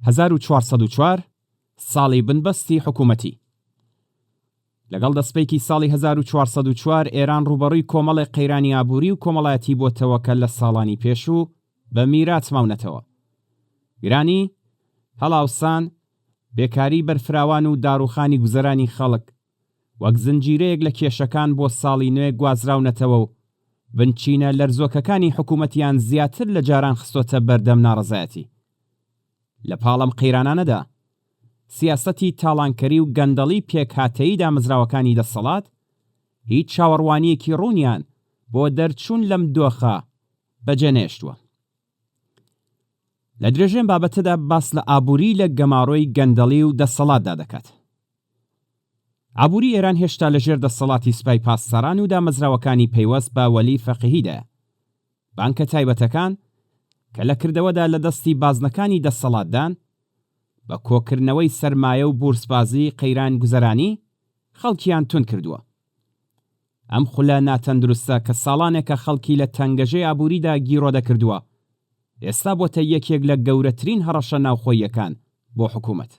1404، ساڵی بنبەستی حکوومەتی. لەگەڵ دەستپێکی ساڵی 1404 ئێران ڕووبەڕووی کۆمەڵێک قەیرانی ئابووری و کۆمەڵایەتی بۆتەوە کە لە ساڵانی پێشوو بە میرات ماونەتەوە. گرانی، هەڵاوسان، بێکاریی بەرفراوان و داڕووخانی گوزەرانی خەڵک وەک زنجیرەیەک لە کێشەکان بۆ ساڵی نوێ گوازراونەتەوە و بنچینە لەرزۆکەکانی حکوومەتیان زیاتر لە جاران خستۆتە بەردەم ناڕەزایەتی. لە پاڵ ئەم قەیرانانەدا، سیاسەتی تاڵانکەری و گەندەڵی پێکهاتەیی دامەزراوەکانی دەسەڵات، هیچ چاوەڕوانییەکی ڕوونیان بۆ دەرچوون لەم دۆخە بەجێ نەهێشتووە. لە درێژەی ئەم بابەتەدا باس لە ئابووری لە گەمارۆی گەندەڵی و دەسەڵاتدا دەکات. ئابووری ئێران هێشتا لە ژێر دەسەڵاتی سوپای پاسداران و دامەزراوەکانی پەیوەست بە وەلی فەقیهیدایە. بانکە تایبەتەکان، کە لە کردەوەدا لە دەستی بازنەکانی دەسەڵاتدان، بە کۆکردنەوەی سەرمایە و بورسبازی قەیران گوزەرانی خەڵکیان توند کردووە. ئەم خولە ناتەندروستە کە ساڵانێکە خەڵکی لە تەنگەژەی ئابووریدا گیرۆدە کردووە، ئێستا بۆتە یەکێک لە گەورەترین هەڕەشە ناوخۆییەکان بۆ حکوومەت.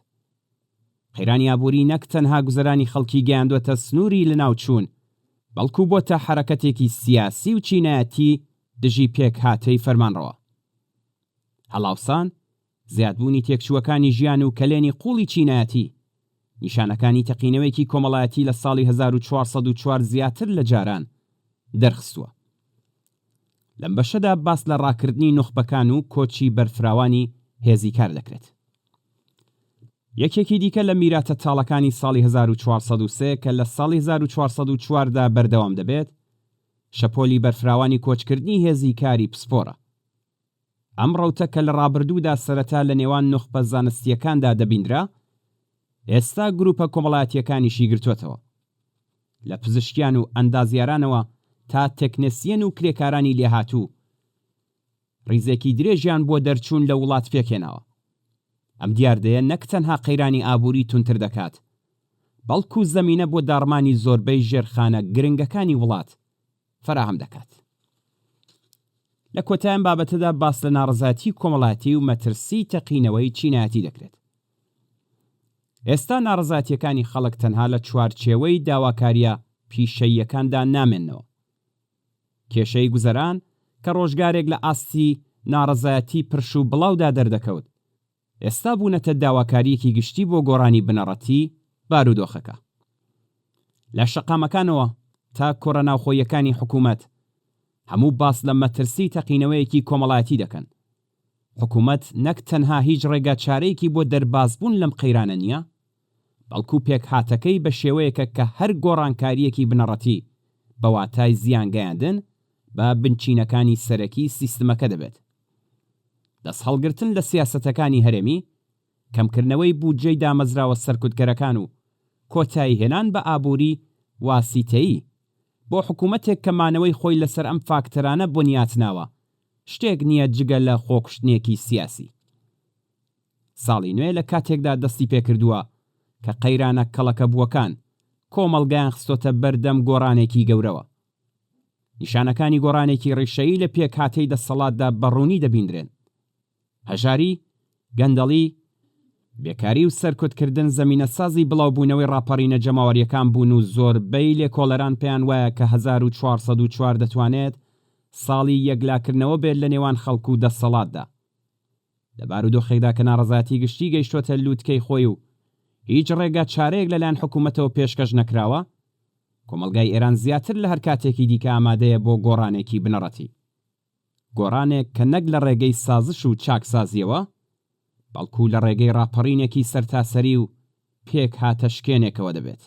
قەیرانی ئابووری نەک تەنها گوزەرانی خەڵکی گەیاندووەتە سنووری لەناوچوون، بەڵکو بۆتە حەرەکەتێکی سیاسی و چینایەتی دژی پێکهاتەی فەرمانڕەوا. هەڵاوسان، زیادبوونی تێکچووەکانی ژیان و کەلێنی قووڵی چینایەتی، نیشانەکانی تەقینەوەیەکی کۆمەڵایەتی لە ساڵی 1404 زیاتر لە جاران دەرخستووە. لەم بەشەدا باس لە ڕاکردنی نوخبەکان و کۆچی بەرفراوانی هێزی کار دەکرێت. یەکێکی دیکە لە میراتە تاڵەکانی ساڵی 1403 کە لە ساڵی 1404 دا بەردەوام دەبێت، شەپۆلی بەرفراوانی کۆچکردنی هێزی کاری پسپۆرە. ئەم ڕەوتە کە لە ڕابردوودا سەرەتا لە نێوان نوخبە زانستییەکاندا دەبیندرا، ئێستا گروپە کۆمەڵایەتییەکانیشی گرتۆتەوە. لە پزیشکیان و ئەندازیارانەوە تا تەکنسیەن و کرێکارانی لێهاتوو، ڕیزێکی درێژیان بۆ دەرچوون لە وڵات پێکهێناوە. ئەم دیاردەیە نەک تەنها قەیرانی ئابووری توندتر دەکات، بەڵکو زەمینە بۆ داڕمانی زۆربەی ژێرخانە گرنگەکانی وڵات فەراهەم دەکات. لە کۆتای ئەم بابەتەدا باس لە ناڕەزایەتی کۆمەڵایەتی و مەترسیی تەقینەوەی چینایەتی دەکرێت. ئێستا ناڕەزایەتییەکانی خەڵک تەنها لە چوارچێوەی داواکارییە پیشەییەکاندا نامێننەوە. کێشەی گوزەران کە ڕۆژگارێک لە ئاستی ناڕەزایەتی پرش و بڵاودا دەردەکەوت، ئێستا بوونەتە داواکارییەکی گشتی بۆ گۆڕانی بنەڕەتی بارودۆخەکە. لە شەقامەکانەوە تا کۆڕە ناوخۆییەکانی حکوومەت، هەموو باس لە مەترسی تەقینەوەیەکی کۆمەڵایەتی دەکەن. حکوومەت نەک تەنها هیچ ڕێگاچارەیەکی بۆ دەربازبوون لەم قەیرانە نییە، بەڵکو پێکهاتەکەی بە شێوەیەکە کە هەر گۆڕانکارییەکی بنەڕەتی بە واتای زیانگەیاندن بە بنچینەکانی سەرەکی سیستمەکە دەبێت. دەستهەڵگرتن لە سیاسەتەکانی هەرێمی، کەمکردنەوەی بودجەی دامەزراوە سەرکوتکەرەکان و کۆتاییهێنان بە ئابووری واسیتەیی، بۆ حکوومەتێک کە مانەوەی خۆی لەسەر ئەم فاکتەرانە بنیاتناوە، شتێک نییە جگە لە خۆکوشتنێکی سیاسی. ساڵی نوێ لە کاتێکدا دەستی پێکردووە کە قەیرانە کەڵەکەبووەکان کۆمەڵگایان خستۆتە بەردەم گۆڕانێکی گەورەوە. نیشانەکانی گۆڕانێکی ڕیشەیی لە پێکهاتەی دەسەڵاتدا بە ڕوونی دەبیندرێن. هەژاری، گەندەڵی، بێکاری و سەرکوتکردن زەمینەسازی بڵاوبوونەوەی ڕاپەڕینە جەماوەرییەکان بوون و زۆربەی لێکۆڵەران پێیان وایە کە 1404 دەتوانێت ساڵی یەکلاکردنەوە بێت لە نێوان خەڵک و دەسەڵاتدا. لە بارودۆخێکدا کە ناڕەزایەتی گشتی گەیشتۆتە لووتکەی خۆی و هیچ ڕێگا چارەیەک لەلایەن حکوومەتەوە پێشکەش نەکراوە، کۆمەڵگای ئێران زیاتر لە هەر کاتێکی دیکە ئامادەیە بۆ گۆڕانێکی بنەڕەتی. گۆڕانێک کە نەک لە ڕێگەی سازش و چاکسازییەوە، بەڵکوو لە ڕێگەی ڕاپەڕینێکی سەرتاسەری و پێکهاتەشکێنێکەوە دەبێت.